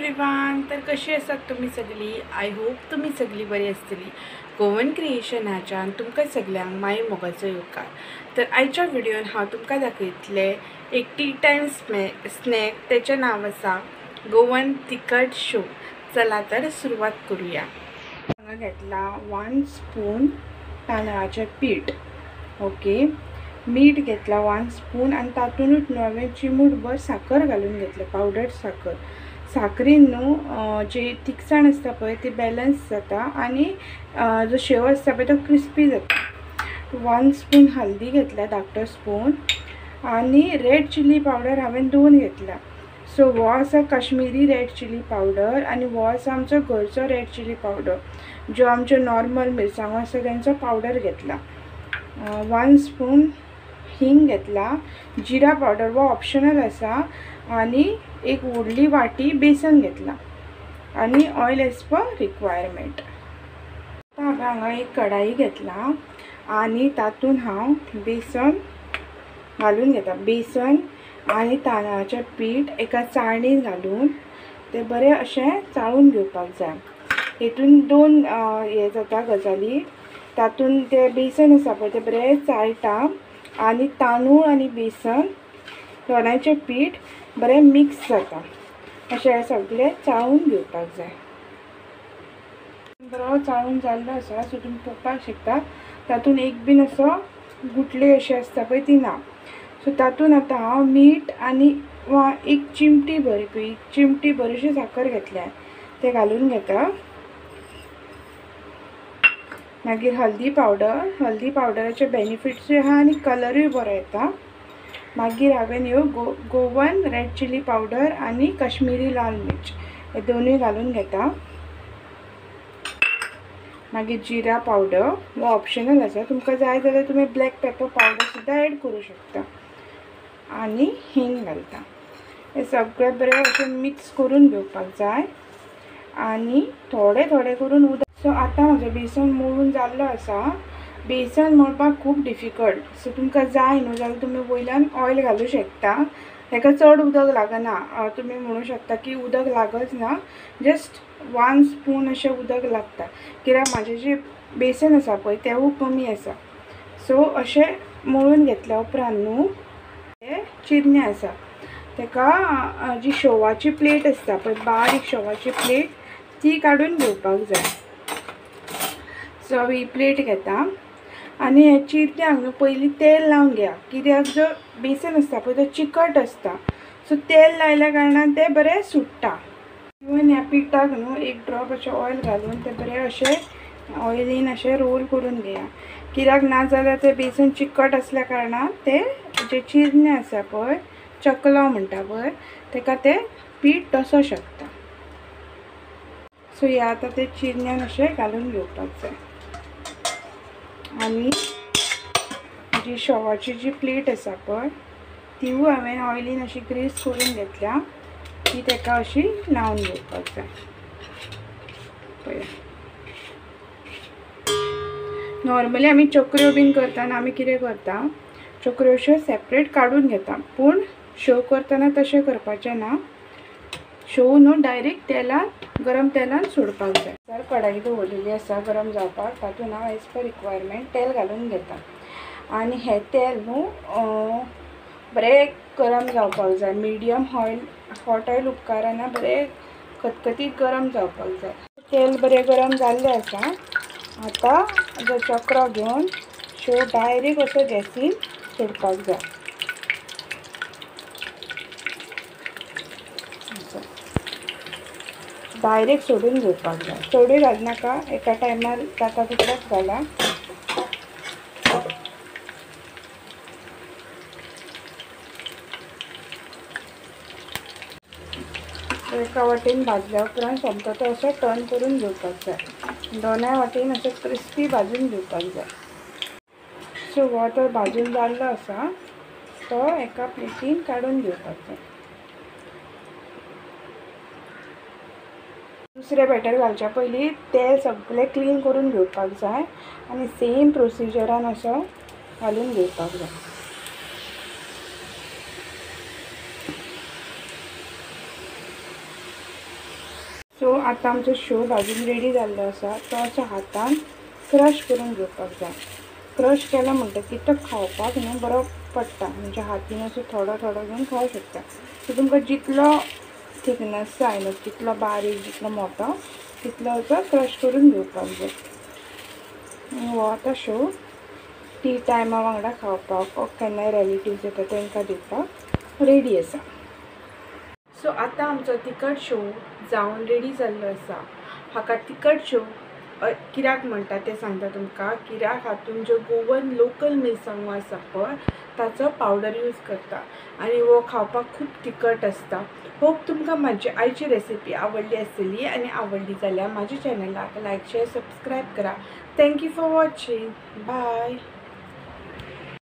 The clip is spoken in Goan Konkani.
एवरीवन। तर कशी आसात तुमी सगळी? I hope तुमी सगळी बरी आसतली। गोवन क्रिएशनाच्यान तुमकां सगळ्यांक माय मोगाचो येवकार। तर आयच्या व्हिडियोन हांव तुमकां दाखयतले एक टी टायम स्नॅक, तेचें नांव आसा गोवन तिखट शेव। चला तर सुरवात करूया। हांगा घेतला 1 स्पून तांदळाचें पीठ, ओके, मीठ घेतला 1 स्पून आनी तातूंतच न्हू हांवें चिमूटभर साकर घालून घेतले, पावडर साकर। साकरीन न्हू जी तिखसाण आसता पळय ती बॅलन्स जाता आनी जो शेव आसता पळय तो क्रिस्पी जाता। 1 स्पून हल्दी घेतल्या, धाकटो स्पून, आनी रेड चिली पावडर हांवें 2 घेतला। सो हो आसा काश्मीरी रेड चिली पावडर आनी हो आसा आमचो घरचो रेड चिली पावडर, जो आमच्यो नॉर्मल मिरसांगो आसता तेंचो पावडर घेतला। 1 स्पून हिंग घेतला, जिरा पावडर हो ऑप्शनल आसा, आनी एक व्हडली वाटी बेसन घेतला आनी ऑयल एज पर रिक्वायरमेंट। आतां हांवें हांगा एक कढाई घेतला आनी तातूंत हांव बेसन घालून घेता। बेसन आनी तांदळाचें पीठ एका चाळणीन घालून तें बरें अशें चाळून घेवपाक जाय। हितून 2 हें जाता गजाली, तातूंत तें बेसन आसा पळय तें बरें चाळटा आनी तांदूळ आनी बेसन दोनांयचें पीठ बरें मिक्स जाता। अशें हें सगळें चाळून घेवपाक जाय। बरो चाळून जाल्लो आसा, सो तुमी पळोवपाक शकता तातूंत एक बीन असो गुटले अशें आसता पळय ती ना। सो तातूंत आतां हांव मीठ आनी एक चिमटी भर, एक चिमटी बरीशी साकर घेतल्या तें घालून घेता। मागीर हल्दी पावडर, हल्दी पावडराचे बेनिफिट्सूय आहा आनी कलरूय बरो येता। मागीर हांवें ह्यो गोवन रेड चिली पावडर आनी काश्मीरी लाल मिर्च हे दोनूय घालून घेता। मागीर जिरा पावडर हो ऑप्शनल आसा, तुमकां जाय जाल्यार तुमी ब्लॅक पेपर पावडर सुद्दां एड करूं शकता, आनी हिंग घालता। हे सगळें बरें अशें मिक्स करून घेवपाक जाय आनी थोडे थोडे करून उदक। सो आतां म्हजें बेसन मळून जाल्लो आसा। बेसन मळपाक खूब डिफिकल्ट, सो तुमकां जाय न्हू जाल्यार तुमी वयल्यान ऑयल घालूं शकता। ताका चड उदक लागना, तुमी म्हणूं शकता की उदक लागच ना, जस्ट 1 स्पून अशें उदक लागता, कित्याक म्हाजें जें बेसन आसा पळय तेवूय कमी आसा। सो अशें मळून घेतल्या उपरांत न्हू तें चिरणे आसा ताका जी शेवाची प्लेट आसता पळय, बारीक शेवाची प्लेट, ती काडून घेवपाक जाय। सो हांव ही प्लेट घेता आनी हे चिरण्याक न्हू पयलीं तेल लावन घेया, कित्याक जो बेसन आसता पळय तो चिकट आसता, सो तेल लायल्या कारणान तें बरें सुट्टा। इवन ह्या पिठाक न्हू एक ड्रॉप अशें ऑयल घालून तें बरें अशें ऑयलीन अशें रोल करून घेया, कित्याक ना जाल्यार तें बेसन चिकट आसल्या कारणान तें जें चिरणे आसा पळय, चकलो म्हणटा पळय, ताका तें पीठ दसो शकता। सो हें आतां तें चिरण्यान अशें घालून घेवपाक जाय आनी जी शेवाची जी प्लेट आसा पळय तिवूय हांवें ऑयलीन अशी ग्रीस करून घेतल्या, ती ताका अशी लावन घेवपाक जाय। पळया नॉर्मली आमी चकऱ्यो बीन करतना आमी कितें करता, चकऱ्यो अश्यो सेपरेट काडून घेता, पूण शेव करतना तशें करपाचें ना। शेव न्हू डायरेक्ट तेलान, गरम तेलान सोडपाक जाय। तर कढाई दवरलेली आसा गरम जावपाक, तातूंत हांव एज पर रिक्वायरमेंट तेल घालून घेता आनी हें तेल न्हू बरें गरम जावपाक जाय। मिडियम ऑयल, हॉट ऑयल उपकारना, बरें खतखतीत गरम जावपाक जाय। तेल बरें गरम जाल्लें आसा, आतां जो चक्रो घेवन शेव डायरेक्ट असो गॅसीन सोडपाक जाय। डायरेक्ट सोडून घेवपाक जाय, चडूय घालनाका, एका टायमार जाता तितलोच घाला। एका वाटेन भाजल्या उपरांत सोमतो तो असो टर्न करून घेवपाक जाय, दोनाय वाटेन असो क्रिस्पी भाजून घेवपाक जाय। सो हो तो भाजून जाल्लो आसा तो एका प्लेटीन काडून घेवपाक जाय। दुसरें बॅटर घालच्या पयलीं तेल सगळें क्लीन करून घेवपाक जाय आनी सेम प्रोसिजरान असो घालून घेवपाक जाय। आतां आमचो शेव भाजून रेडी जाल्लो आसा तो असो हातान क्रश करून घेवपाक जाय। क्रश केलो म्हणटकीर तो खावपाक न्हू बरो पडटा, म्हणजे हातीन असो थोडो थोडो घेवन खावंक शकता। सो तुमकां जितलो थिकनस जाय न्हू तितलो बारीक जितलो मोटो तितलो असो क्रश करून घेवपाक जाय। हो आतां शेव टी टायमा वांगडा खावपाक केन्नाय रिलेटिव्स येता तांकां दिवपाक रेडी आसा। सो आतां आमचो तिखट शेव जावन रेडी जाल्लो आसा। हाका तिखट शेव कित्याक म्हणटा तें सांगता तुमकां, कित्याक हातून ज्यो गोवन लोकल मिरसांगो आसा पळय ताचो पावडर यूज करता आनी हो खावपाक खूब तिखट आसता। होप तुमकां म्हाजी आयची रेसिपी आवडली आसतली आनी आवडली जाल्यार म्हाज्या चॅनलाक लायक शेयर सबस्क्रायब करा। Thank you for watching, bye.